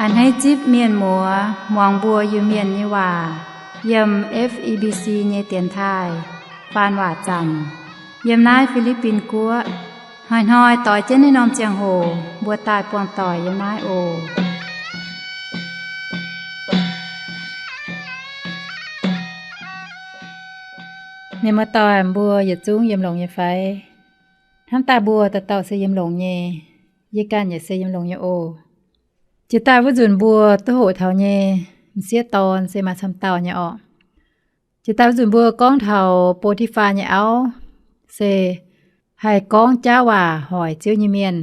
A'hneiv zipv mienh muoz muangx mbuo Iu-Mienh nyei waac yiem F E B C nyei dienx taaih faan waac zanc yiem naaiv Fi^li^bin Guoqv. Hnoi-hnoi doix jienv naaiv norm ziangh hoc mbuo daaih buangh doic yiem naaiv oc. Mienh muoz-doic, mbuo yietc zungv yiem longx nyei fai? Hnamv daaih mbuo dauh dauh se yiem longx nyei. Yie ganh yaac se yiem longx nyei oc. Jiex daaih wuov nzunc mbuo duqv hoqc taux nyei m'sieqv dorn se maaih camv dauh nyei orqc. Jiex daaih wuov nzunc mbuo gorngv taux Bo^ti^faa nyei auv, se haih gorngv jaav waac hoic Ziouv nyei mienh,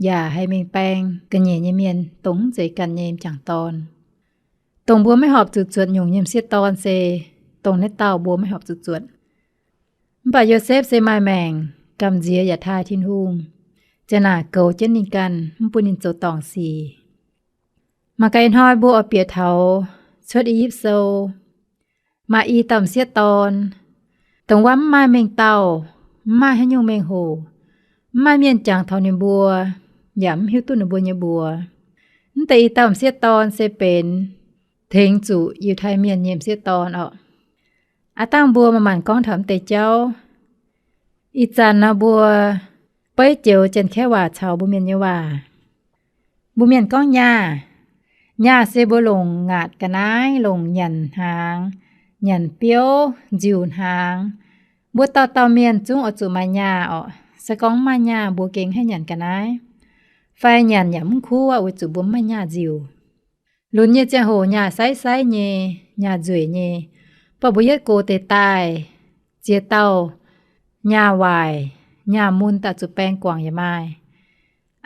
yaac haih mingh baeng ga'nyiec nyei mienh, dongh mv zeiz ganh nyei m'jangc dorn. Dongh mbuo maiv horpc zuqc zuotc nyungc nyei m'sieqv dorn se dongh naaiv dauh mbuo maiv horpc zuqc zuotc. Mv baac Yosepv se maaih maengc, gamh nziex yaac taaih Tin-Hungh, ziang naaic goux jienv ninh ganh, mv bun ninh zoux dorngc sic. Mangc gaax ih hnoi mbuo oix bieqc taux Cuotv I^yipv Sou, maaih i dauh m'sieqv dorn, dongh wuov mv maaih mengh dauh, mv maaih haaix nyungc mengh hoc, mv maaih mienh jangx taux ninh mbuo, yaac mv hiuv duqv ninh mbuo nyei mbuox. Mv deix i dauh m'sieqv dorn se benx tengx zuqc Yiutai Mienh nyei m'sieqv dorn orqc. Aav dangh mbuo manc-manc gorngv taux mv deix jauv. Ih zanc nor mbuo beiv joux Janx-Kaeqv waac caux mbuo Mienh nyei waac. Mbuo Mienh gorngv nyaah. Nyaah se mbuo longc ngaatc ga'naaiv, longc nyanc hnaangx, nyanc biouv, nziuc hnaangx. Mbuo dauh dauh mienh zungv oix zuqc maaih nyaah orqc. Se gorngv mv maaih nyaah mbuo gengh haih nyanc ga'naaiv, fai nyanc yaac mv kuv aqv, weic zuqc mbuo mv maaih nyaah nziuc. Lunx nyei ziangh hoc nyaah saiv saiv nyei, nyaah nzueic nyei, baac mbuo yietv gox deix daaih, ziex dauh nyaah waaic, nyaah mun daaih zuqc baeng guangc yaac maaih.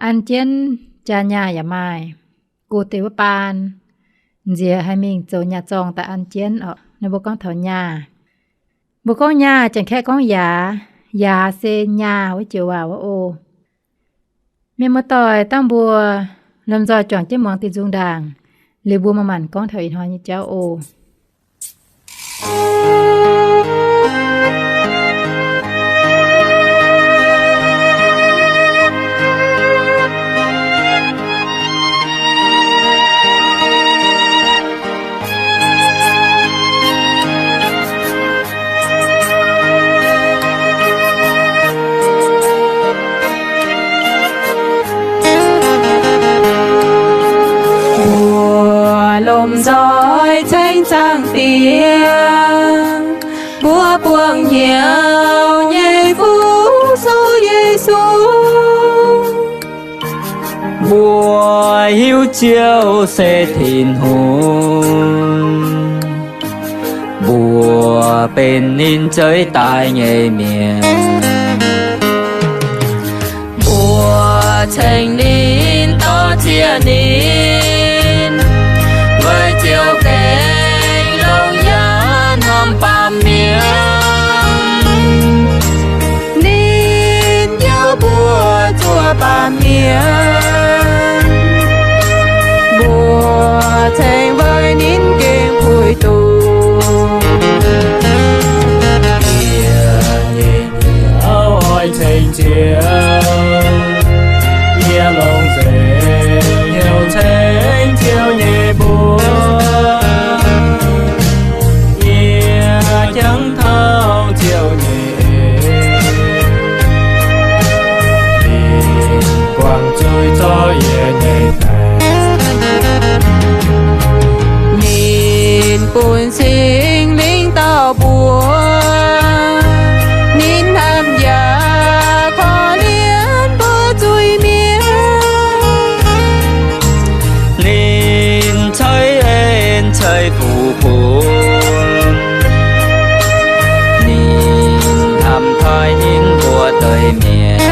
An jienv jaa nyaah yaac maaih. Gox deix wuov baan, nziex haih mingh zoux nyaah zorng daaih an jienv orqc. Naaiv mbuo gorngv taux nyaah. Mbuo gorngv nyaah, Janx-Kaeqv gorngv yaax. Yaax se nyaah wuov joux waac wuov oc. Mienh muoz-doic, dangh mbuo lomh nzoih juangc jienv muangx diuh nzung ndaangc, liuz mbuo manc-manc gorngv taux ih hnoi nyei jauv oc. Mbuo lomh nzoih ceng Zaangc Diex, mbuo buangh hnyouv nyei Fuqv Sou Yesu. Mbuo hiuv Ziouv se Tin-Hungh, mbuo benx ninh zeix daaih nyei mienh. Mbuo ceng ninh, dor-ziec ninh, weic Ziouv gengh longc yiem norm baamh mienh. Ninh yaac mbuox zuov baamh mienh, mbuo ceng weic ninh gengh puix duqv. Yie nyei hnyouv oix ceng Ziouv, yie longc nzengc hnyouv ceng Ziouv nyei mbuox. Yie jangx taux Ziouv nyei eix, ninh guangc zuiz zorqv yie nyei fai. Ninh bun Singx Lingh dauh mbuox, ninh hnamv yaac korv-lienh mbuo zuiz-mienh. Ninh ceix en ceix fuqv bun, ninh hnamv taaih ninh mbuo deix mienh.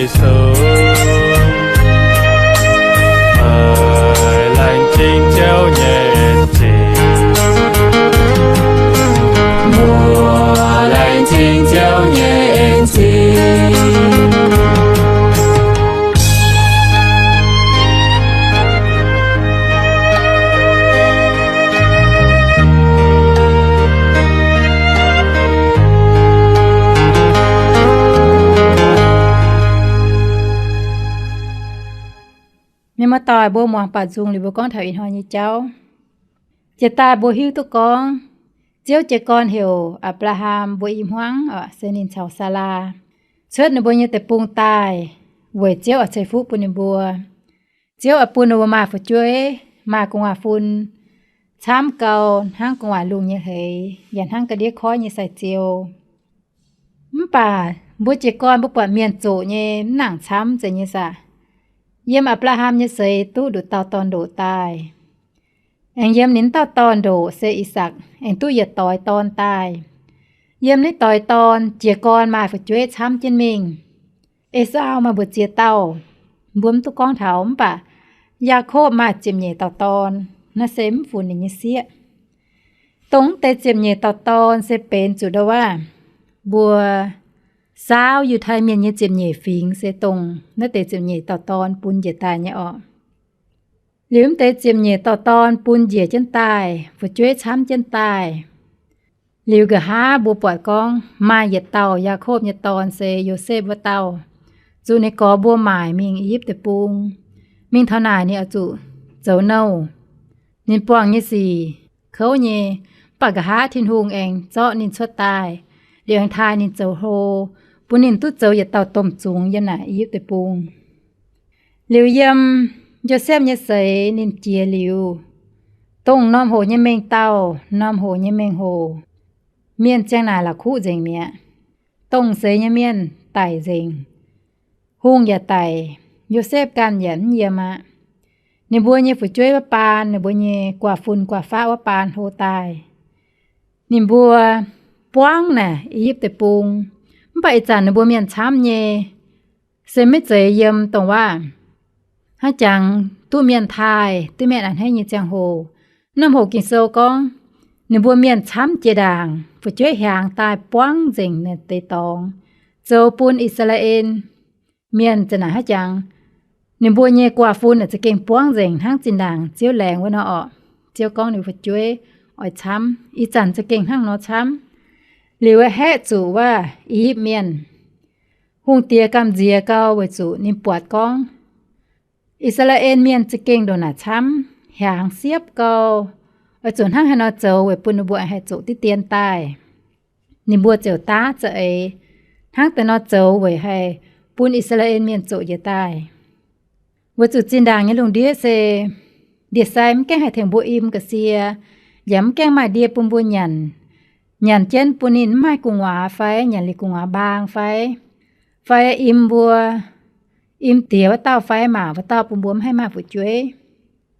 Mbuo laengz zingh Ziouv nyei en-zingh. Mbuo laengz zingh Ziouv nyei en-zingh. Mienh muoz-doic, mbuo muangx baaux nzung liuz mbuo gorngv taux ih hnoi nyei jauv, jiex daaih mbuo hiuv duqv gorngv Ziouv jiez gorn heuc Apc^laa^ham mbuo i hmuangv, se ninh caux Saalaa, cuotv ninh mbuo nyei deic-bung daaih, weic Ziouv oix ceix fuqv bun ninh mbuo. Ziouv oix bun ninh mbuo maaih fu'jueiv, maaih gu'nguaaz-fun camv gau hnangv gu'nguaaz-lungh nyei hleix, yaac hnangv ga'ndiev koiv nyei sai-ziou. Mv baac mbuo jiez gorn mbuo buatc mienh zoqc nyei mv nangc camv zeiz nyei saah? Yiem Apc^laa^ham nyei seix duqv nduqc dauh dorn-ndoqc daaih. Aengx yiem ninh dauh dorn-ndoqc se I^sakc aengx duqv yietc doix dorn daaih. Yiem naaiv doix dorn jiez gorn maaih fu'jueiv camv jienv mingh. Esaau maaih mbu'ziex dauh, mbuo mv duqv gorngv taux, mv baac Yaakopv maaih ziepc-nyeic dauh dorn. Naaiv se mv funx ninh nyei sieqv. Dongh mv deix ziepc-nyeic dauh dorn se benx zuqc ndo waav mbuo saauv Yiutai Mienh nyei ziepc-nyeic fingx se dongh naaiv deix ziepc-nyeic dauh dorn bun njiec daaih nyei orqc. Liuz mv deix ziepc-nyeic dauh dorn bun njiec jienv daaih, fu'jueiv camv jienv daaih. Liuz nqa'haav mbuo buatc gorngv maaih yietc dauh Yaakopv nyei dorn se Yosepv wuov dauh, zuqc ninh gorx mbuo maaic mingh I^yipv Deic-Bung. Mingh taux naaic ninh oix zuqc zoux nouh. Ninh buangh nyei sic kouv nyei, mv baac nqa'haav Tin-Hungh aengx zorqv ninh cuotv daaih, liuz aengx taaih ninh zoux hlo, bun ninh duqv zoux yietc dauh domh zungx yiem naaic I^yipv Deic-Bung. Liuz yiem Yosepv nyei seix ninh jiex liuz, dongh norm hoc nyei mengh dauh, norm hoc nyei mengh hoc, mienh ziang naaic la'kuqv nzengc mi'aqv. Dongh seix nyei mienh daic nzengc. Hungh yaac daic, Yosepv ganh yaac mv yiem aqv. Ninh mbuo nyei fu'jueiv wuov baan, ninh mbuo nyei guaax-fun guaax-faqv wuov baan hlo daaih. Ninh mbuo buangv naaic I^yipv Deic-Bung. Mv baac ih zanc ninh mbuo mienh camv nyei, se maiv zeiz yiem dongh waav hnangv jangx duqv mienh taaih, duqv mienh a'hneiv nyei ziangh hoc. Norm hoc Ging-Sou gorngv, ninh mbuo mienh camv jiex ndaangc, fu'jueiv hiaangx daaih buangv nzengc naaic deix dorngx, zoux bun I^saa^laa^en Mienh za'naaic hnangv jangx, ninh mbuo nyei guaax-fun naaic za'gengh buangv nzengc hnangv zinh ndaangc Ziouv laengz wuov nor orqc. Ziouv gorngv ninh fu'jueiv oix camv, ih zanc za'gengh hnangv nor camv. Liuz haeqv zuqc wuov I^yipv Mienh. Hungh diex gamh nziex gau weic zuqc ninh buatc gorngv I^saa^laa^en Mienh za'gengh ndongc naaic camv, hiaangx siepv gau, oix zuqc hnangv haaix nor zoux weic bun ninh mbuo haih zoqc diqv dien daaih. Ninh mbuo ziouc daav za'eix hnangv deix nor zoux weic haih bun I^saa^laa^en Mienh zoqc njiec daaih. Weic zuqc zinh ndaangc nyei lungh ndiev se ndie-sai mv gaengh haih tengx mbuo im ga'sie, yaac mv gaengh maaih ndie bun mbuo nyanc. Nyanc jienv bun ninh mv maaih gu'nguaaz fai nyanc liuz gu'nguaaz mbaang fai, fai im mbuo, im diex wuov dauh fai maac wuov dauh bun mbuo mv haih maaih fu'jueiv.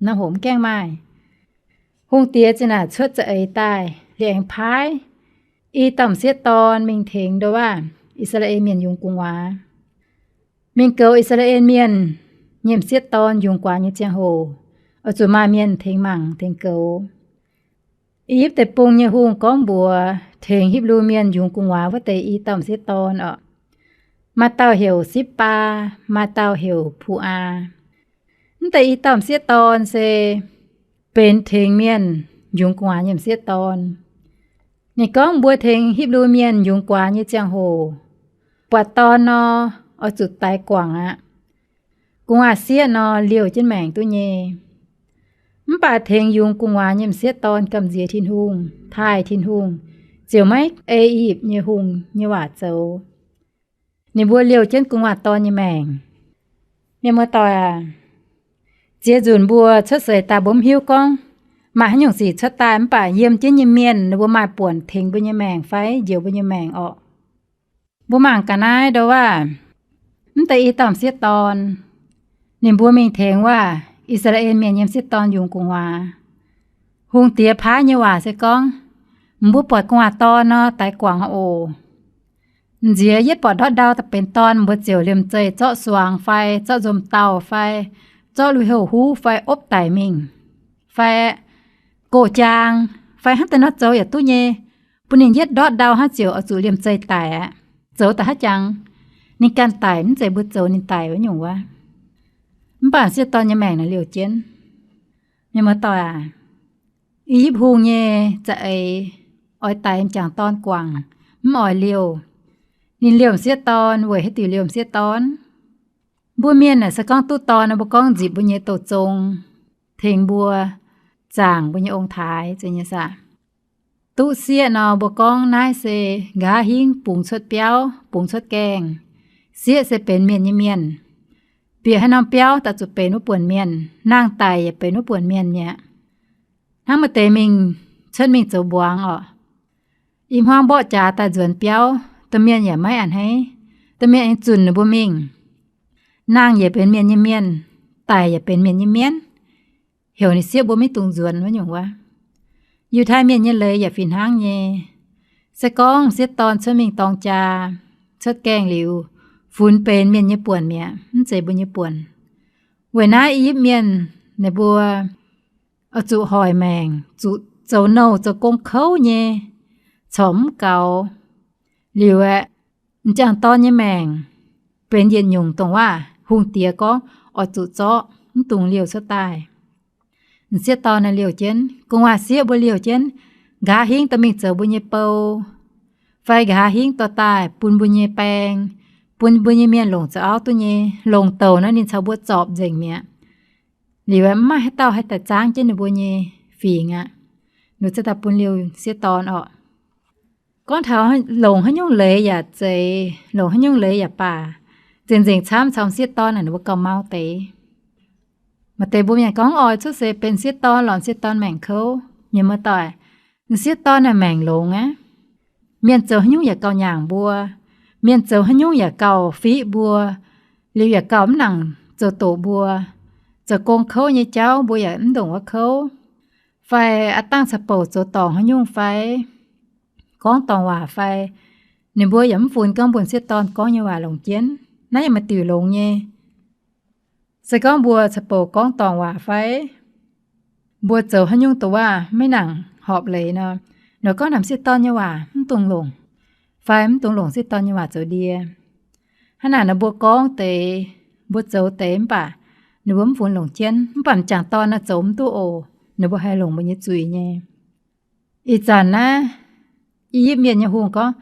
Norm hoc mv gaengh maaih. Hungh diex zinh naaic cuotv za'eix daaih liuz aengx paaiv i dauh m'sieqv dorn mingh tengx ndo waav I^saa^laa^en Mienh yungz gu'nguaaz. Mingh goux I^saa^laa^en Mienh nyei m'sieqv dorn yungz guaax nyei ziangh hoc, oix zuqc maaih mienh tengx mangc tengx goux. I^yipv Deic-Bung nyei hungh gorngv mbuox tengx Hipv^lu Mienh yungz gu'nguaaz wuov deix i dauh m'sieqv dorn orqc. Maaih dauh heuc Sipv^baa, maaih dauh heuc Pu^aa. Mv deix i dauh m'sieqv dorn se benx tengx mienh yungz gu'nguaaz nyei m'sieqv dorn. Ninh gorngv mbuo tengx Hipv^lu Mienh yungz guaax nyei ziangh hoc, buatc dorn nor, oix zuqc daix guangc aqv. Gu'nguaaz-sieqv nor liouh jienv maengc duqv nyei. Mv baac tengx yungz gu'nguaaz nyei m'sieqv dorn gamh nziex Tin-Hungh, taaih Tin-Hungh, ziouc maiv ei I^yipv nyei hungh nyei waac zoux. Ninh mbuo liouh jienv gu'nguaaz-dorn nyei maengc. Mienh muoz-doic aac, ziex nzunc mbuo cuotv seix daaih mbuo mv hiuv gorngv maaih haaix nyungc sic cuotv daaih, mv baac yiem jienv nyei mienh ninh mbuo maaih buonc tengx mbuo nyei maengc fai njoux mbuo nyei maengc orqc. Mbuo mangc ga'naaiv ndo waav, mv deix i dauh m'sieqv dorn, ninh mbuo mingh tengx waav I^saa^laa^en Mienh nyei m'sieqv dorn yungz gu'nguaaz. Hungh diex paaiv nyei waac se gorngv, mbuo buatc gu'nguaaz-dorn nor, daix guangc oc. Nziex yietv buatc ndortv ndau daaih benx dorn, mbuo ziouc liemh zeih zorqv suangx fai zorqv nzomc dauh fai zorqv lui-houx huv fai opv daic mingh, fai gox jaang, fai hnangv deix nor zoux yaac duqv nyei. Bun ninh yietv ndortv ndau hnangv ziouc oix zuqc liemh zeih daic aqv. Zoux daaih haaix jangx ninh ganh daic, mv zeiz mbuo zoux ninh daic wuov nyungc wuov. Mv baac sieqv dorn nyei maengc naaic liouh jienv. Mienh muoz-doic aac, I^yipv Hungh nyei za'eix oix daix m'jangc dorn guangc, mv oix liouh. Ninh liouh m'sieqv dorn weic haaix diuc liouh m'sieqv dorn? Mbuo mienh naaic se gorngv duqv dorn nor, mbuo gorngv nzipc mbuo nyei douz zong, tengx mbuo zaangc mbuo nyei ong-taaix zeiz nyei saah. Duqv sieqv nor, mbuo gorngv naaiv se nqa'haav hingv bungx cuotv biauv, bungx cuotv gaengh. Sieqv se benx mienh nyei mienh. Bieqc haaix norm biauv daaih zuqc benx wuov buonc mienh, nangh daic yaac benx wuov buonc mienh mi'aqv. Hnangv maaih deix mingh, cuotv mingh zoux mbuangz orqc, i hmuangv mborqv jaax daaih nzuonx biauv, domh mienh yaac maiv a'hneiv. Domh mienh aengx zunc ninh mbuo mingh. Nangh yaac benx mienh nyei mienh, daic yaac benx mienh nyei mienh, heuc ninh sieqv mbuo maiv dungx nzuonx wuov nyungc wuov. Yiutai mienh nyei leiz yaac fih hnangv nyei. Se gorngv sieqv dorn cuotv mingh dorng jaa, cuotv gaengh liuz, funx benx mienh nyei buonc mi'aqv, mv zeiz mbuo nyei buonc. Weic naaiv I^yipv Mienh ninh mbuo oix zuqc hoic maengc, zuqc zoux nouh zoux gong kouv nyei, corc mv gaux. Liuz aeqv, m'jangc dorn nyei maengc benx yietc nyungc dongh waac hungh diex gorngv oix zuqc zorqv, mv dungx liouh cuotv daaih. M'sieqv dorn naaiv liouh jienv, gu'nguaaz sieqv mbuo liouh jienv, nqa'haav hingv dorh mingh zoux mbuo nyei bou, fai nqa'haav hingv dorh daaih bun mbuo nyei baeng, bun mbuo nyei mienh longc zoux auv duqv nyei. Longc douc nor ninh caux mbuo zorpc nzengc mi'aqv. Liuz aeqv, mv maaih haaix dauh haih daaih zaangv jienv ninh mbuo nyei fingx aqv. Ninh ziouc daaih bun liouh sieqv dorn orqc. Gorngv taux longc haaix nyungc leiz yaac zeiz, longc haaix nyungc leiz yaac baac, nzengc-nzengc camv caux m'sieqv dorn naaic ninh mbuo gauh mau deix. Maaih deix mbuo mienh gorngv oix cuotv seix benx sieqv dorn lorqc, m'sieqv dorn maengc kouv. Mienh muoz-doic, m'sieqv dorn naaic maengc longx aqv. Mienh zoux haaix nyungc yaac gauh nyaangc mbuo. Mienh zoux haaix nyungc yaac gauh fiqv mbuo. Liuz yaac gauh mv nangc zoux doqc mbuo. Zoux gong kouv nyei jauv mbuo yaac mv ndongc wuov kouv. Fai aav dangh caux bouc zoux dorngc haaix nyungc fai gorngv dorngc waac fai, ninh mbuo yaac mv funx gorngv mbuo m'sieqv dorn gorngv nyei waac longc jienv. Naaiv yaac maaih diuc longx nyei. Se gorngv mbuo caux bouc gorngv dorngc waac fai mbuo zoux haaix nyungc dongh waac maiv nangc horpc leiz nor, ninh gorngv naaic m'sieqv dorn nyei waac mv dungx longc, fai mv dungx longc sieqv dorn nyei waac zoux ndie. Hnangv naaic nor mbuo gorngv deix, mbuo zoux deix mv baac ninh mbuo mv funx longc jienv. Mv baac m'jangc dorn naaiv zoux mv duqv oc, ninh mbuo haih longc mbuo nyei zuiz nyei. Ih zanc naaiv I^yipv Mienh nyei hungh gorngv,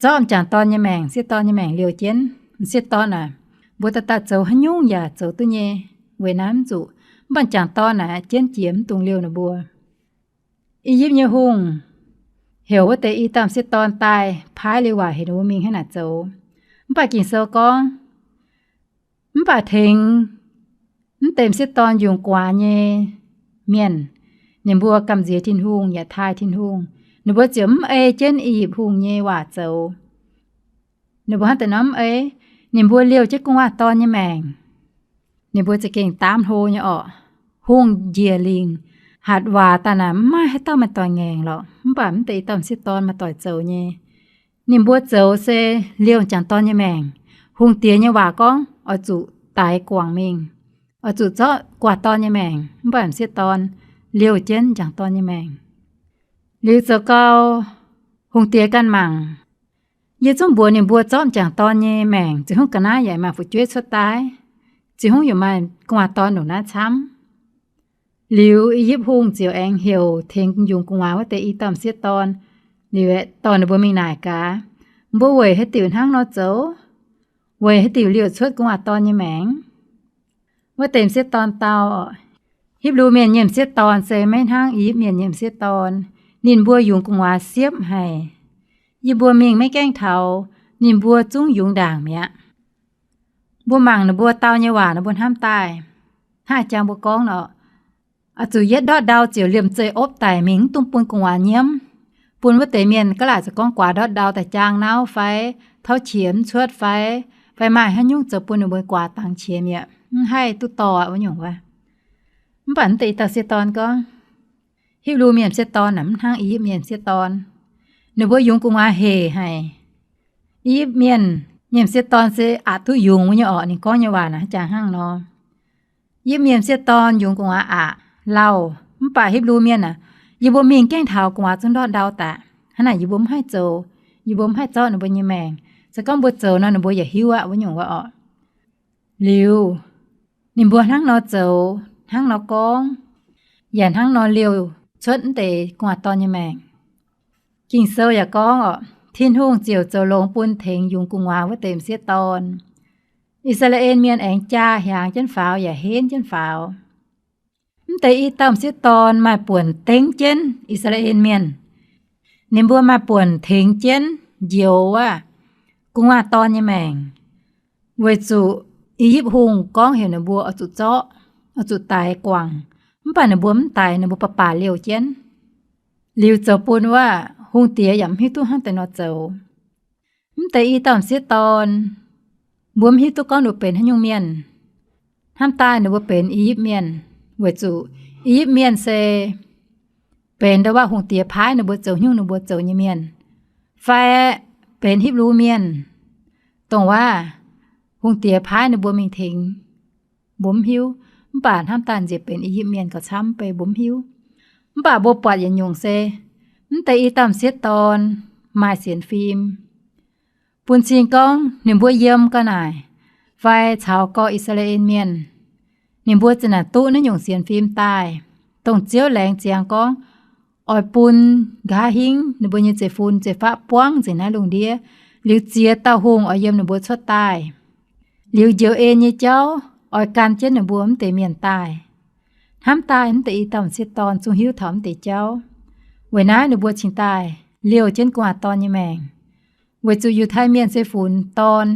zorqv m'jangc dorn nyei maengc, m'sieqv dorn nyei maengc liouh jienv. M'sieqv dorn aac, mbuo daaih daaih zoux haaix nyungc yaac zoux duqv nyei, weic naaiv mv zuqc. Mv baac m'jangc dorn naaic jienv jiex mv dungx liouh ninh mbuo. I^yipv nyei hungh heuc wuov deix i dauh m'sieqv dorn daaih paaiv liuz waac heuc ninh mbuo mingh hnangv naaic zoux. Mv baac Ging-Sou gorngv, mv baac tengx mv deix m'sieqv dorn yungz gu'nguaaz nyei mienh, ninh mbuo gamh nziex Tin-Hungh yaac taaih Tin-Hungh. Ninh mbuo ziouc mv ei jienv I^yipv Hungh nyei waac zoux. Ninh mbuo hnangv deix nor mv ei. Ninh mbuo liouh jienv gu'nguaaz dorn nyei maengc. Ninh mbuo za'gengh daamv hlo nyei orqc. Hungh njiec lingc hatc waac daaih naaic, mv maaih haaix dauh maaih doic ngaengc lorqc. Mv baac mv deix i dauh m'sieqv dorn maaih doic zoux nyei. Ninh mbuo zoux se liouh m'jangc dorn nyei maengc. Hungh diex nyei waac gorngv oix zuqc daix guangc mingh, oix zuqc zorqv gu'nguaaz dorn nyei maengc. Mv baac m'sieqv dorn liouh jienv m'jangc dorn nyei maengc. Liuz zoux gau, hungh diex ganh mangc, yie zungv mbuox ninh mbuo zorqv m'jangc dorn nyei maengc, ziouc hungv ga'naaiv yaac maaih fu'jueiv cuotv daaih, ziouc hungv yaac maaih gu'nguaaz dorn ndongc naaiv camv. Liuz I^yipv Hungh ziouc aengx heuc tengx yungz gu'nguaaz wuov deix i dauh m'sieqv dorn, liuz dorh ninh mbuo mingh naaic gaax, mbuo weic haaix diuc hnangv nor zoux? Weic haaix diuc liouh cuotv gu'nguaaz dorn nyei maengc? Wuov deix m'sieqv dorn dau, Hipv^lu Mienh nyei m'sieqv dorn se maiv hnangv I^yipv Mienh nyei m'sieqv dorn. Ninh mbuo yungz gu'nguaaz siepv haic. Yie mbuo mingh maiv gaengh taux, ninh mbuo zungv yungz ndaangc mi'aqv. Mbuo mangc ninh mbuo dau nyei waac nor mbuo hnamv daaih. Hnangv jang mbuo gorngv nor, oix zuqc yietv ndortv ndau ziouc liemh zeih opv daic mingh, mv dungx bun gu'nguaaz nyiemv. Bun wuov deix mienh ga'laaic zoux gorngv guaax ndortv ndau daaih jaang nauv fai tauv qiex mv cuotv fai, fai maaih haaix nyungc zoux bun ninh mbuo guaax dangx qiex mi'aqv, mv haih duqv dorh wuov nyungc wuov. Mv baac mv deix i dauh m'sieqv dorn gorngv, Hipv^lu Mienh m'sieqv dorn naaic mv hnangv I^yipv Mienh m'sieqv dorn. Ninh mbuo yungz gu'nguaaz hec haic. I^yipv Mienh nyei m'sieqv dorn se aqc duqv yungz wuov nyei orqc. Ninh gorngv nyei waac naaic jangx hnangv nor. I^yipv Mienh m'sieqv dorn yungz gu'nguaaz aqc lauh, mv baac Hipv^lu Mienh aah, yie mbuo mingh gaengh taux gu'nguaaz zungv ndortv ndau daaih. Hnangv naaic yie mbuo mv haih zoux, yie mbuo mv haih zorqv ninh mbuo nyei maengc. Se gorngv mbuo zoux nor, ninh mbuo yaac hiuv aqv wuov nyungc wuov orqc. Liuz, ninh mbuo hnangv nor zoux, hnangv nor gorngv, yaac hnangv nor liouh cuotv mv deix gu'nguaaz dorn nyei maengc. Ging-Sou yaac gorngv orqc, Tin-Hungh ziouc zoux longx bun tengx yungz gu'nguaaz wuov deix m'sieqv dorn. I^saa^laa^en Mienh aengx jaa hiaangx jienv faaux yaac henv jienv faaux. Mv deix i dauh m'sieqv dorn maaih buonc dengv jienv I^saa^laa^en Mienh. Ninh mbuo maaih buonc tengx jienv njoux aqv gu'nguaaz dorn nyei maengc, weic zuqc I^yipv Hungh gorngv heuc ninh mbuo oix zuqc zorqv, oix zuqc daix guangc. Mv baac ninh mbuo mv daix, ninh mbuo baac baac liouh jienv. Liuz zoux bun wuov hungh diex yaac mv hiuv duqv hnangv deix nor zoux. Mv deix i dauh m'sieqv dorn, mbuo mv hiuv duqv gorngv ninh mbuo benx haaix nyungc mienh. Hnamv daaih ninh mbuo benx I^yipv Mienh, weic zuqc I^yipv Mienh se benx ndo wuov hungh diex paaiv ninh mbuo zoux nyungc ninh mbuo zoux nyei mienh, fai benx Hipv^lu Mienh, dongh wuov hungh diex paaiv ninh mbuo mingh tengx, mbuo mv hiuv. Mv baac hnamv daaih nziex benx I^yipv Mienh gauh camv, mv bei mbuo mv hiuv. Mv baac mbuo buatc yietc nyungc se, mv deix i dauh m'sieqv dorn maaih sienx fim, bun cing gorngv ninh mbuo yiem ga'naaic fai caux gorx I^saa^laa^en Mienh, ninh mbuo zinh naaic duqv naaiv nyungc sienx fim daaih, dongh Ziouv laengz ziangx gorngv oix bun nqa'haav hingv ninh mbuo nyei zeiv-fun zeiv-faqv buangv nzengc naaiv lungh ndiev, liuz ziex dauh hungh oix yiem ninh mbuo cuotv daaih, liuz njoux en nyei jauv oix gan jienv ninh mbuo mv deix mienh daaih. Hnamv daaih mv deix i dauh m'sieqv dorn zungv hiuv taux mv deix jauv. Weic naaiv ninh mbuo cingx daaih liouh jienv gu'nguaaz dorn nyei maengc, weic zuqc Yiutai Mienh se funx dorn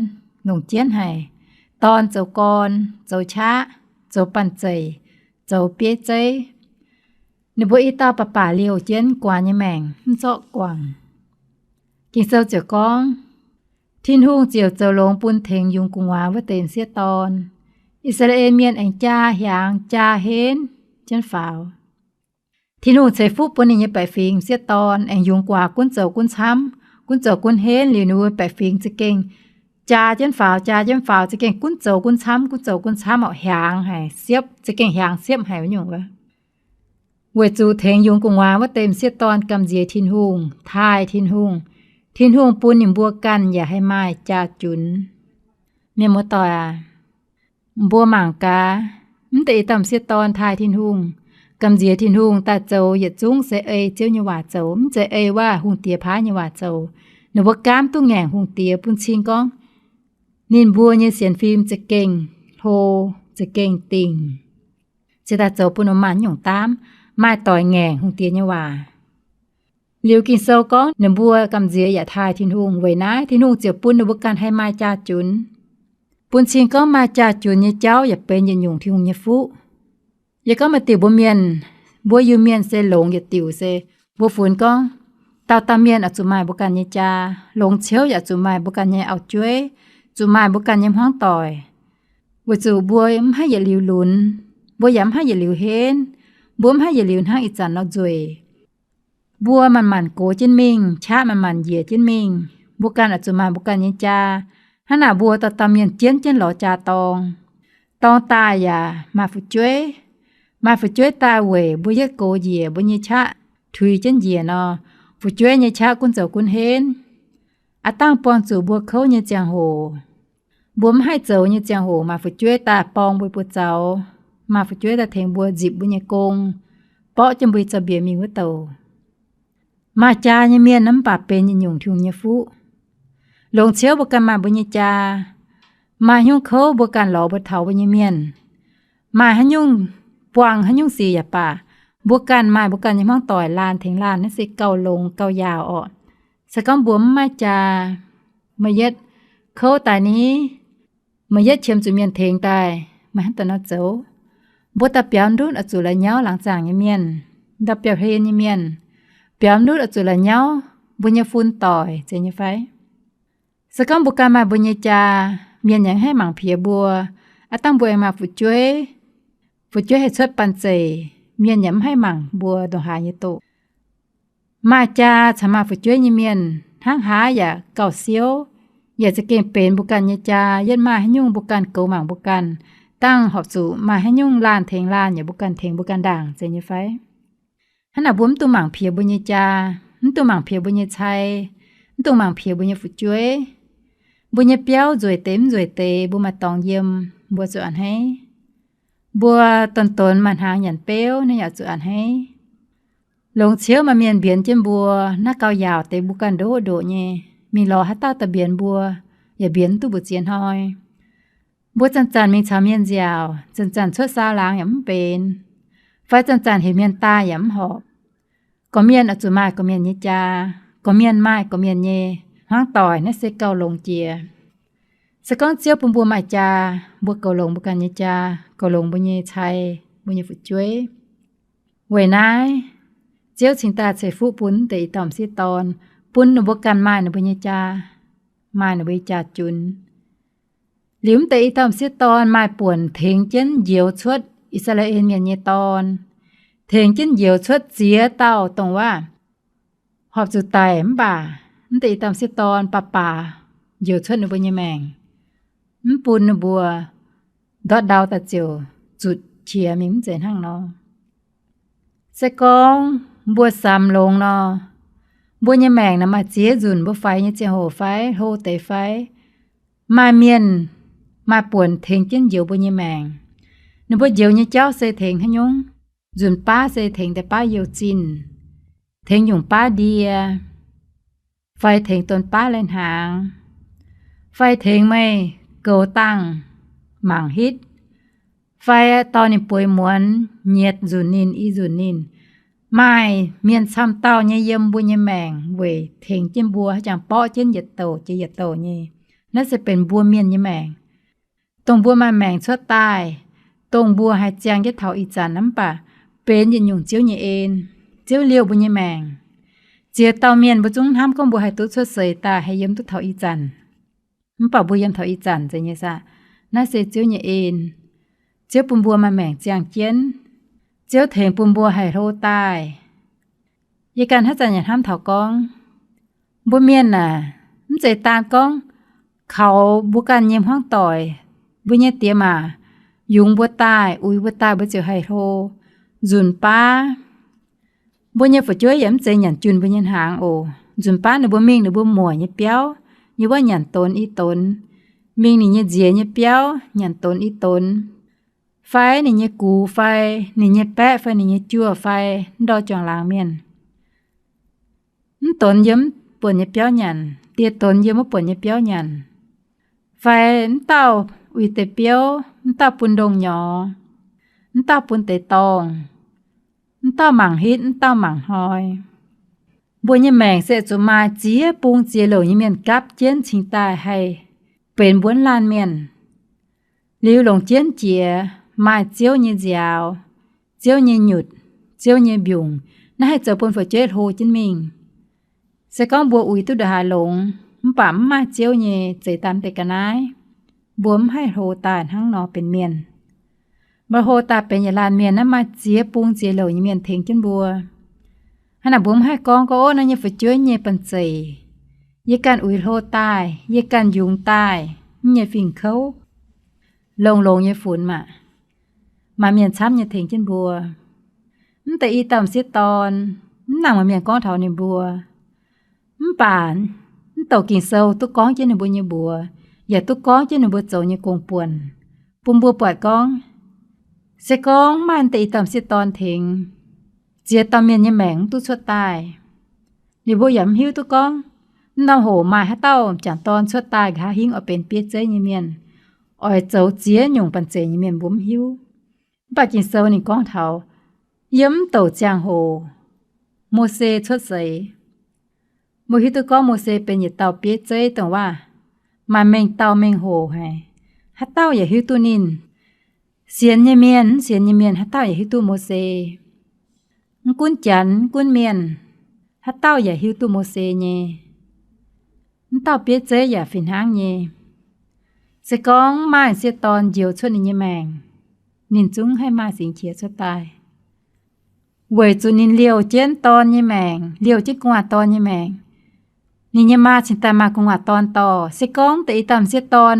longc jienv haic. Dorn zoux gorn, zoux qaqv, zoux banh zeic, zoux bieiv zeiv. Ninh mbuo i dauh baac-baac liouh jienv gu'nguaaz nyei maengc mv zorqv guangc. Ging-Sou ziouc gorngv, Tin-Hungh ziouc zoux longx bun tengx yungz gu'nguaaz wuov deix m'sieqv dorn. I^saa^laa^en Mienh aengx jaa hiaangx jaa henv jienv faaux. Tin-Hungh ceix fuqv bun ninh nyei baeqc fingx m'sieqv dorn aengx yungz gu'nguaaz gunv zoux gunv camv, gunv zoux gunv henv. Liuz ninh mbuo baeqc fingx za'gengh jaa jienv faaux, jaa jienv faaux, za'gengh gunv zoux gunv camv, gunv zoux gunv camv orqc, hiaangx haic, siepv, za'gengh hiaangx siepv haic wuov nyungc wuov. Weic zuqc tengx yungz gu'nguaaz wuov deix m'sieqv dorn gamh nziex Tin-Hungh, taaih Tin-Hungh. Tin-Hungh bun ninh mbuo ganh yaac haih maaih jaa-junx. Mienh muoz-doic aac, mbuo mangc gaax, mv deix i dauh m'sieqv dorn taaih Tin-Hungh, gamh nziex Tin-Hungh daaih zoux yietc zungv se ei Ziouv nyei waac zoux, mv zeiz ei wuov hungh diex paaiv nyei waac zoux. Ninh mbuo gaamv duqv ngaengc hungh diex bun cing gorngv ninh mbuo nyei sienx fim za'gengh hlo, za'gengh dingc, se daaih zoux bun ninh mbuo maaih nyungc daamv, maaih doic ngaengc hungh diex nyei waac. Liuz Ging-Sou gorngv ninh mbuo gamh nziex yaac taaih Tin-Hungh. Weic naaiv Tin-Hungh ziouc bun ninh mbuo ganh haih maaih jaa-junx. Bun cing gorngv maaih jaa-junx nyei jauv yaac benx yietc nyungc Tin-Hungh nyei fuqv. Yie gorngv maaih diuc mbuo mienh, mbuo Iu-Mienh se longx yietc diuc se, mbuo funx gorngv dauh dauh mienh oix zuqc maaih mbuo ganh nyei jaa, longx ciouv yaac zuqc maaih mbuo ganh nyei auv-jueiv, zuqc maaih mbuo ganh nyei hmuangv doic. Weic zuqc mbuo mv haih yietc liuz lunx, mbuo yaac mv haih yietc liuz henv, mbuo mv haih yietc liuz hnangv ih zanc nor nzueic. Mbuo manc-manc gox jienv mingh, qaqv manc-manc njiec jienv mingh, mbuo ganh oix zuqc maaih mbuo ganh nyei jaa. Hnangv naaic mbuo dauh dauh mienh jienv jienv lorz jaa dorng. Dorng daaih yaac maaih fu'jueiv. Maaih fu'jueiv daaih weic mbuo yietv gox njiec, mbuo nyei qaqv tuix jienv njiec nor, fu'jueiv nyei qaqv gunv zoux gunv henv. Aav dangh buangh zuqc mbuo kouv nyei ziangh hoc, mbuo mv haih zoux nyei ziangh hoc, maaih fu'jueiv daaih borng mbuo buoz zaux, maaih fu'jueiv daaih tengx mbuo nzipc mbuo nyei gong, borqv jienv mbuo nyei zaux-mbiec mingh wuov douc. Maaih jaa nyei mienh mv baac benx yietc nyungc Tin-Hungh nyei fuqv. Longx ciouv mbuo ganh maaih mbuo nyei jaa. Maaih haaix nyungc kouv mbuo ganh lorz mbuo taux mbuo nyei mienh. Maaih haaix nyungc, buangh haaix nyungc sic yaac baac, mbuo ganh maaih mbuo ganh nyei hmuangv doic laanh tengx laanh, naaiv se gauh longx gauh yaauc orqc. Se gorngv mbuo mv maaih jaa, meih yietv kouv daaih ni, meih yietv qiemx zuqc mienh tengx daaih, meih hnangv daaih nor zoux. Mbuo daaih biaux ndutv oix zuqc la'nyauv laangz zaangc nyei mienh, ndau biauv-hlen nyei mienh. Biaux ndutv oix zuqc la'nyauv mbuo nyei fun doic, zeiz nyei fai? Se gorngv mbuo ganh maaih mbuo nyei jaa, mienh yaac mv haih mangc piex mbuo. Aav dangh mbuo aengx maaih fu'jueiv, fu'jueiv haih cuotv banh zeic, mienh yaac mv haih mangc mbuo ndongc haaix nyei doqc. Maaih jaa caux maaih fu'jueiv nyei mienh hnangv haaix yaac gauh siouv, yaac za'gengh benx mbuo ganh nyei jaa. Yietv maaih haaix nyungc mbuo ganh goux mangc mbuo ganh, dangh horpc zuqc maaih haaix nyungc laanh tengx laanh yaac mbuo ganh tengx mbuo ganh ndaangc, zeiz nyei fai? Hnangv naaic mbuo mv dungx mangc piex mbuo nyei jaa, mv dungx mangc piex mbuo nyei cai, mv dungx mangc piex mbuo nyei fu'jueiv. Mbuo nyei biauv nzueic deix mv nzueic deix, mbuo maaih dorngx yiem, mbuo zuqc a'hneiv. Mbuo donx-donx maaih hnaangx nyanc beuv, naaiv yaac zuqc a'hneiv. Longx ciouv maaih mienh mbienx jienv mbuo, naaiv gauh yaauc deix mbuo ganh ndoqv ndoqc nyei. Mingh lorz haaix dauh daaih mbienx mbuo, yaac mbienx duqv mbu'ziex hnoi. Mbuo zanc-zanc mingh caux mienh nziaauc, zanc-zanc cuotv saau laangz yaac mv benx, fai zanc-zanc heuc mienh daaih yaac mv horpc. Gorqv-mienh oix zuqc maaih gorqv-mienh nyei jaa. Gorqv-mienh maaih gorqv-mienh nyei hmuangv doic, naaiv se gauh longx jiex. Se gorngv Ziouv bun mbuo maaih jaa, mbuo goux longx mbuo ganh nyei jaa, goux longx mbuo nyei cai, mbuo nyei fu'jueiv. Weic naaiv, Ziouv cingx daaih ceix fuqv bun deix i dauh m'sieqv dorn, bun ninh mbuo ganh maaih ninh mbuo nyei jaa, maaih ninh mbuo nyei jaa-junx. Liuz mv deix i dauh m'sieqv dorn maaih buonc tengx jienv njoux cuotv I^saa^laa^en Mienh nyei dorn, tengx jienv njoux cuotv ziex dauh dongh waac horpc zuqc daic mv baac mv deix i dauh m'sieqv dorn baac baac njoux cuotv ninh mbuo nyei maengc, mv bun ninh mbuo ndortv ndau daaih ziouc zutc qiex mingh, mv zeiz hnangv nor. Se gorngv mbuo samx longx nor, mbuo nyei maengc naaic maaih ziex nzunc mbuo faix nyei ziangh hoc fai hlo deix fai? Maaih mienh maaih buonc tengx jienv njoux mbuo nyei maengc. Ninh mbuo njoux nyei jauv se tengx haaix nyungc? Nzunc baav se tengx deix baav youh zinh, tengx nyungc baav ndie, fai tengx donx baav lai-hnaangx, fai tengx meih goux dangh mangc hitv, fai dorh ninh bueix muonz, nyietc nzunc ninh, i nzunc ninh. Maaih mienh camv dauh nyei yiem mbuo nyei maengc weic tengx jienv mbuo, haaix jangx borqv jienv yietc douc jiex yietc douc nyei. Naaiv se benx mbuo mienh nyei maengc. Dongh mbuo maaih maengc cuotv daaih, dongh mbuo haih ziangh jienv taux ih zanc mv baac benx yietc nyungc Ziouv nyei en. Ziouv liouh mbuo nyei maengc. Ziex dauh mienh mbuo zungv hnamv gorngv mbuo haih duqv cuotv seix daaih haih yiem duqv taux ih zanc. Mv baac mbuo yiem taux ih zanc zeiz nyei saah? Naaiv se Ziouv nyei en. Ziouv bun mbuo maaih maengc ziangh jienv. Ziouv tengx bun mbuo haih hlo daaih. Yie ganh haaix zanc yaac hnamv taux gorngv, mbuo mienh aah, mv zeiz daan gorngv kaux mbuo ganh nyei hmuangv doic, mbuo nyei diex maac yungz mbuo daaih, uix mbuo daaih, mbuo ziouc haih hlo. Nzunc baav mbuo nyei fu'jueiv yaac mv zeiz nyanc junh mbuo nyei hnaangx oc. Nzunc baav ninh mbuo mingh ninh mbuo muoc nyei biauv, yie wuov nyanc donx i donx, mingh ninh nyei nziex nyei biauv nyanc donx i donx, fai ninh nyei gux fai ninh nyei baeqv fai ninh nyei juoh fai ndortv juangc laangz mienh. Mv donx yiem mv buonc nyei biauv nyanc, dieh donx yiem wuov buonc nyei biauv nyanc, fai mv dauh uix deix biouv, mv dauh bun ndongh nyorx, mv dauh bun deix dorngh, mv dauh mangc hitv, mv dauh mangc hnoi. Mbuo nyei maengc se zuqc maaih ziex bung ziex louc nyei mienh gapv jienv cingx daaih haih benx mbuonv laanh mienh. Liuz longc jienv jiex maaih Ziouv nyei nziaaux, Ziouv nyei nyutc, Ziouv nyei mbiungc, naaiv haih zoux bun fu'jueiv hlo jienv mingh. Se gorngv mbuo uix duqv ndongc haaix longx mv baac mv maaih Ziouv nyei zeix daaih deix ga'naaiv, mbuo mv haih hlo daaih hnangv nor benx mienh. Mbuo hlo daaih benx yietc laanh mienh naaiv maaih ziex bung ziex louc nyei mienh tengx jienv mbuo. Hnangv naaic mbuo mv haih gorngv gorngv, ov, naaiv nyei fu'jueiv nyei banh zeic, yie ganh uix hlo daaih, yie ganh yungz daaih, mv nyei fingx kouv, longx-longx nyei funx maah, maaih mienh camv nyei tengx jienv mbuo. Mv deix i dauh m'sieqv dorn, mv nangc maaih mienh gorngv taux ninh mbuo. Mv baac mv douc Ging-Sou duqv gorngv jienv ninh mbuo nyei mbuox, yaac duqv gorngv jienv ninh mbuo zoux nyei gong-buonc, bun mbuo buatc gorngv, se gorngv maaih mv deix i dauh m'sieqv dorn tengx, ziex dauh mienh nyei maengc mv duqv cuotv daaih. Ninh mbuo yaac mv hiuv duqv gorngv, mv norm hoc maaih haaix dauh m'jangc dorn cuotv daaih nqa'haav hingv oix benx bieiv zeiv nyei mienh, oix zoux ziex nyungc banh zeic nyei mienh mbuo mv hiuv. Mv baac Ging-Sou ninh gorngv taux, yiem mv douc ziangh hoc Mose cuotv seix, mbuo hiuv duqv gorngv Mose benx yietc dauh bieiv zeiv dongh waac, maaih mengh dauh mengh hoc haic, haaix dauh yaac hiuv duqv ninh. Sienx nyei mienh, mv sienx nyei mienh haaix dauh yaac hiuv duqv Mose. Mv gunv Janx, mv gunv mienh, haaix dauh yaac hiuv duqv Mose nyei. Mv dauh bieiv zeiv yaac fih hnangv nyei. Se gorngv maaih m'sieqv dorn njoux cuotv ninh nyei maengc, ninh zungv haih maaih singx qiex cuotv daaih, weic zuqc ninh liouh jienv dorn nyei maengc, liouh jienv gu'nguaaz dorn nyei maengc. Ninh nyei maa cingx daaih maaih gu'nguaaz dorn dorh. Se gorngv deix i dauh m'sieqv dorn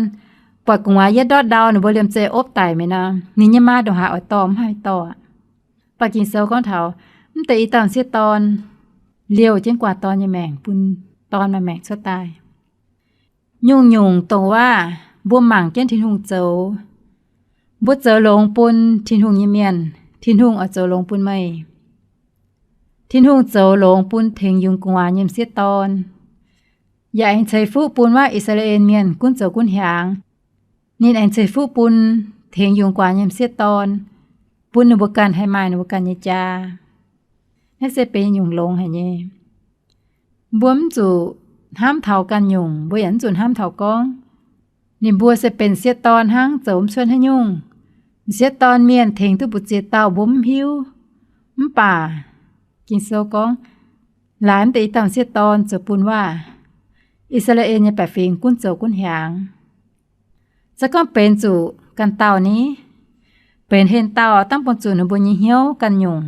buatc gu'nguaaz yietv ndortv ndau, ninh mbuo liemh zeih opv daic mi'aqv nor, ninh nyei maa ndongc haaix oix dorh mv haih dorh. Mv baac Ging-Sou gorngv taux mv deix i dauh m'sieqv dorn liouh jienv gu'nguaaz dorn nyei maengc, bun dorn maaih maengc cuotv daaih. Nyungc-nyungc dongh waac mbuo mangc jienv Tin-Hungh zoux. Mbuo zoux longx bun Tin-Hungh nyei mienh, Tin-Hungh oix zoux longx bun meih. Tin-Hungh zoux longx bun tengx yungz gu'nguaaz nyei m'sieqv dorn, yaac aengx ceix fuqv bun waac I^saa^laa^en Mienh gunv zoux gunv hiaangx. Ninh aengx ceix fuqv bun tengx yungz gu'nguaaz nyei m'sieqv dorn, bun ninh mbuo ganh haih maaih ninh mbuo ganh nyei jaa. Naaiv se benx nyungc longx haic nyei. Mbuo mv zuqc hnamv taux ganh nyungc, mbuo yaac mv zuqc hnamv taux gorngv ninh mbuo se benx m'sieqv dorn hnangv, zoux mv cuotv haaix nyungc. M'sieqv dorn mienh tengx duqv mbu'ziex dauh mbuo mv hiuv. Mv baac Ging-Sou gorngv, laaix mv deix i dauh m'sieqv dorn zoux bun waac I^saa^laa^en nyei baeqc fingx gunv zoux gunv hiaangx. Se gorngv benx zuqc ganh dauh ni, benx hlen dauh dangv bun zuqc ninh mbuo nyei hnyouv ganh nyungc,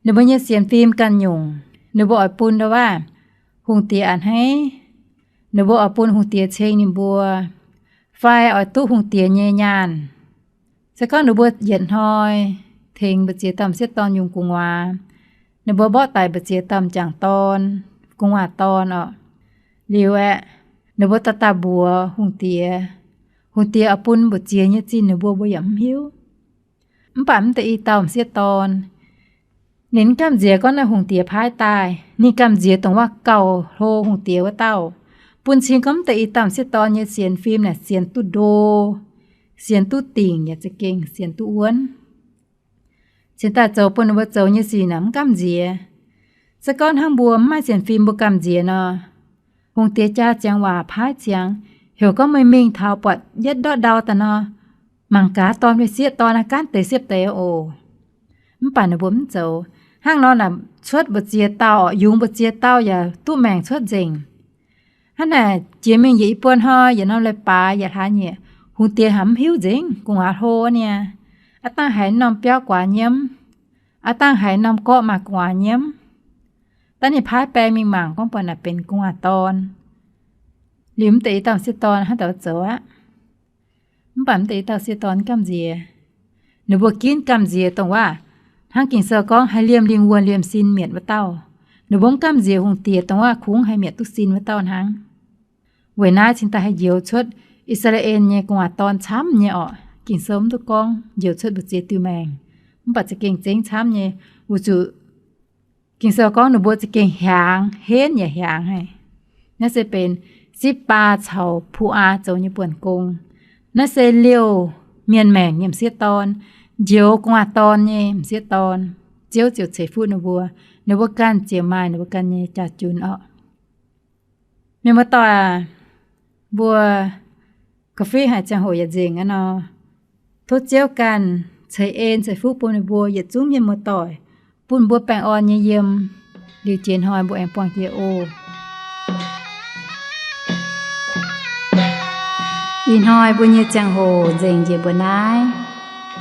ninh mbuo nyei sienx fim ganh nyungc, ninh mbuo oix bun ndau waac hungh diex a'hneiv, ninh mbuo oix bun hungh diex ceng ninh mbuo, fai oix duqv hungh diex nyei nyaanh. Se gorngv ninh mbuo yietc hnoi tengx mbu'ziex dauh m'sieqv dorn yungz gu'nguaaz, ninh mbuo mborqv daic mbu'ziex dauh m'jangc dorn, gu'nguaaz dorn orqc, liuz aeqv, ninh mbuo daaih daaih mbuox hungh diex, hungh diex oix bun mbu'ziex nyei zinh ninh mbuo, mbuo yaac mv hiuv. Mv baac mv deix i dauh m'sieqv dorn, ninh mv gamh nziex gorngv naaiv hungh diex paaiv daaih. Ninh gamh nziex dongh waac gauh hlo hungh diex wuov dauh. Bun cing gorngv mv deix i dauh m'sieqv dorn nyei sienx fim naaic sienx duqv ndo, sienx duqv dingc, yaac za'gengh sienx duqv wuonv. Cingx daaih zoux bun ninh mbuo zoux nyei sic naaic mv gamh nziex. Se gorngv hnangv mbuo mv maaih sienx fim mbuo gamh nziex nor, hungh diex jaa ziangx waac paaiv ziangx, heuc gorngv meih mingh taux buatc yietv ndortv ndau daaih nor, mangc gaax dorn fai sieqv dorn aqv, gaanv deix siepv deix oc. Mv baac ninh mbuo mv zoux. Hnangv nor naaic cuotv mbu'ziex dauh, yungz mbu'ziex dauh yaac duqv maengc cuotv nzengc. Hnangv naaic jiex mingh yietc i buo hnoi, yietc norm leiz-baaix, yietc hlaax nyieqc, hungh diex haiz mv hiuv nzengc gu'nguaaz hlo niaa. Aav dangh haiz norm biauv guaax nyiemv, aav dangh haiz norm gorqv maaih gu'nguaaz nyiemv. Daav ninh paaiv baeng mingh mangc gorngv buatc naaic benx gu'nguaaz dorn. Liuz mv deix i dauh sieqv dorn hnangv douz zoux aqv. Mv baac mv deix i dauh sieqv dorn mv gamh nziex. Ninh mbuo ginv gamh nziex dongh waac, hnangv Ging-Sou gorngv haih liemh lingh wuonh liemh sin mietc wuov dauh. Ninh mbuo mv gamh nziex hungh diex dongh waac kungx haih mietc duqv sin wuov dauh hnangv. Weic naaiv cingx daaih haih njoux cuotv I^saa^laa^en nyei gu'nguaaz dorn camv nyei orqc. Ging-Sou mv duqv gorngv njoux cuotv mbu'ziex diuh maengc, mv baac za'gengh zengv camv nyei. Weic zuqc Ging-Sou gorngv ninh mbuo za'gengh hiaangx, henv yaac hiaangx haic. Naaiv se benx Zipv^baa caux Pu^aa zoux nyei buonc gong. Naaiv se liouh mienh maengc nyei m'sieqv dorn, njoux gu'nguaaz dorn nyei m'sieqv dorn. Ziouv ziouc ceix fuqv ninh mbuo, ninh mbuo ganh ziouc maaih ninh mbuo ganh nyei jaa-junx orqc. Mienh muoz-doic aac, mbuo ga'fiev haic ziangh hoc yaac nzengc aqv nor, tov Ziouv ganh ceix en ceix fuqv bun ninh mbuo yietc zungv mienh muoz-doic, bun mbuo baengh orn nyei yiem. Liuz jiex hnoi mbuo aengx buangh jiex oc. Ih hnoi mbuo nyei ziangh hoc nzengc njiec mbuo naaiv.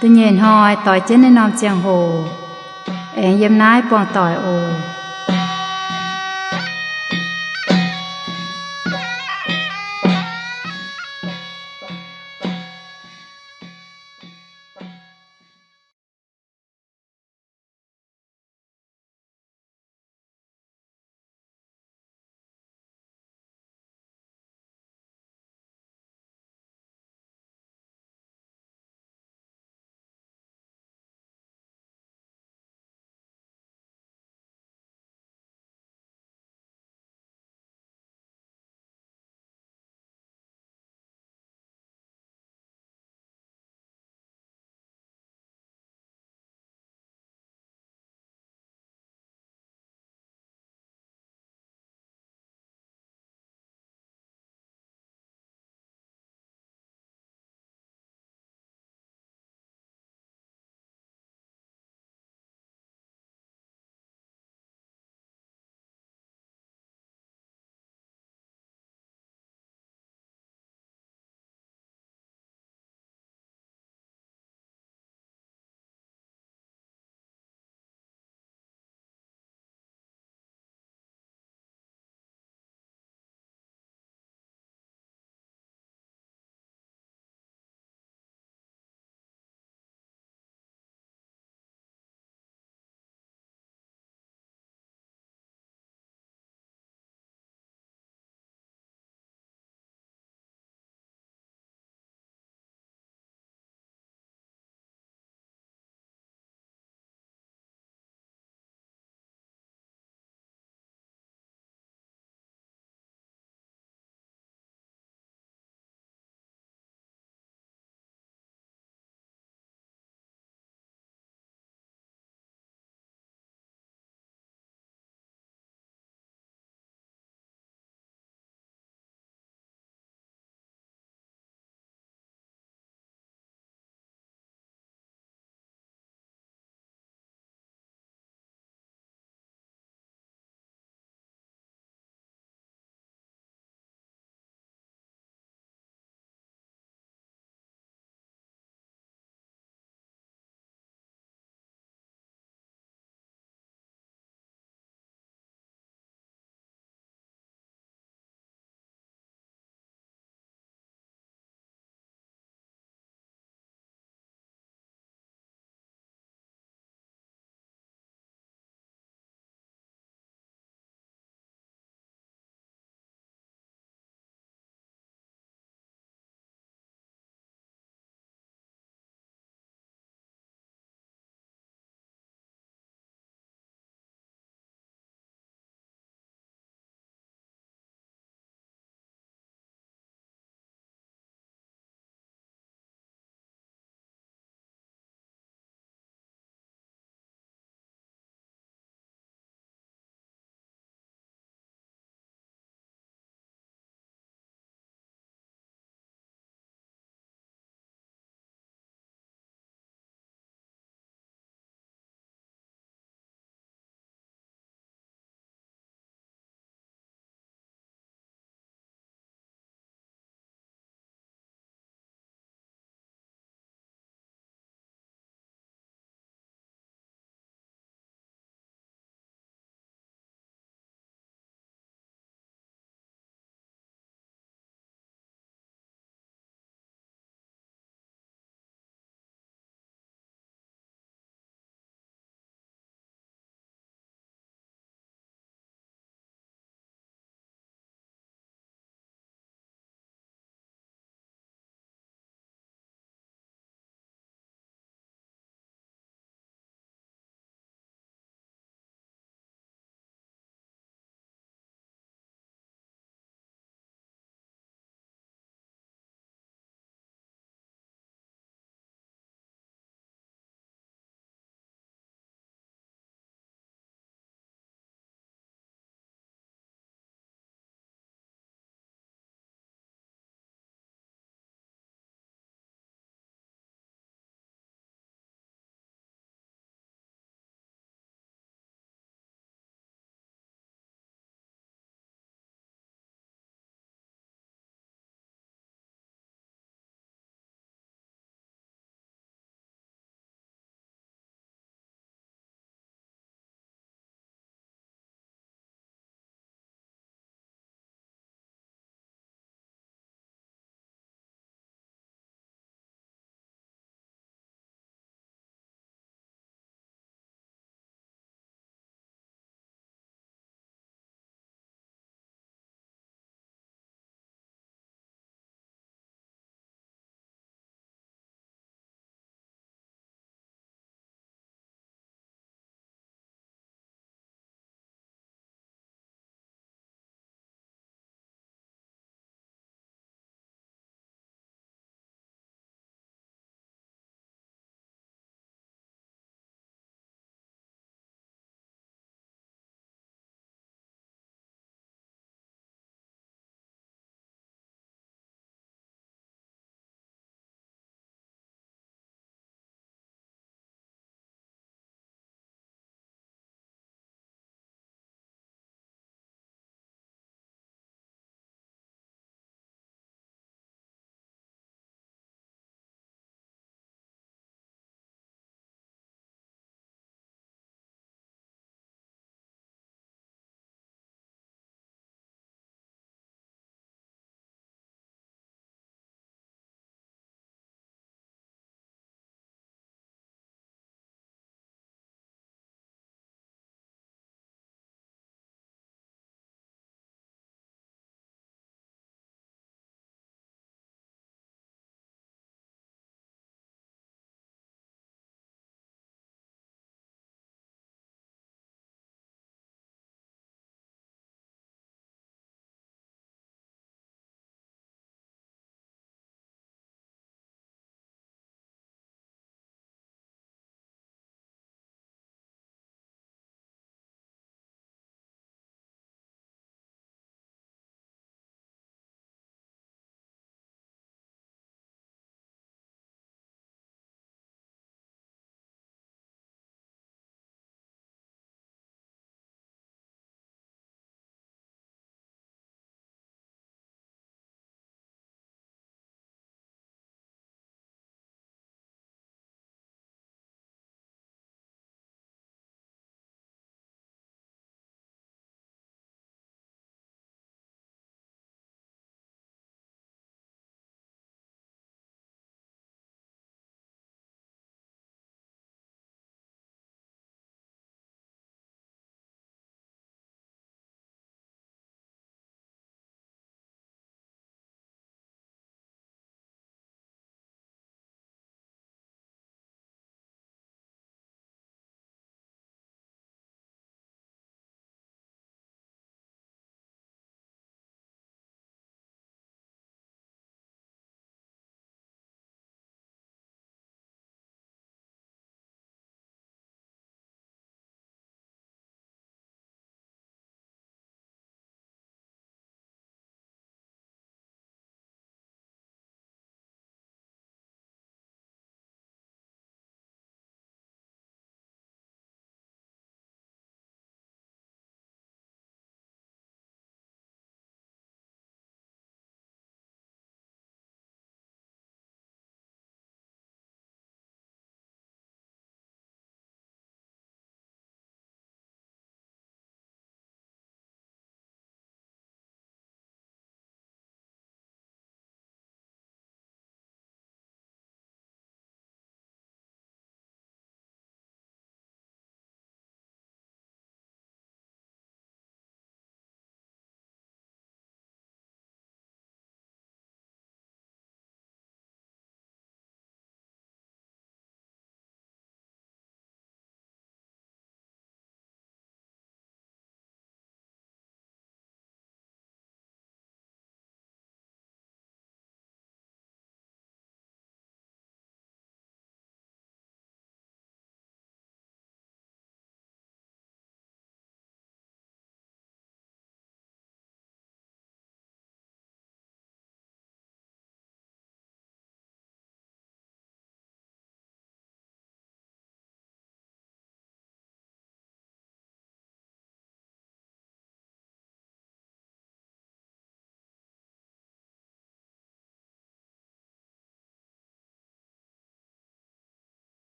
Da'nyeic hnoi doix jienv naaiv norm ziangh hoc aengx yiem naaiv buangh doic oc.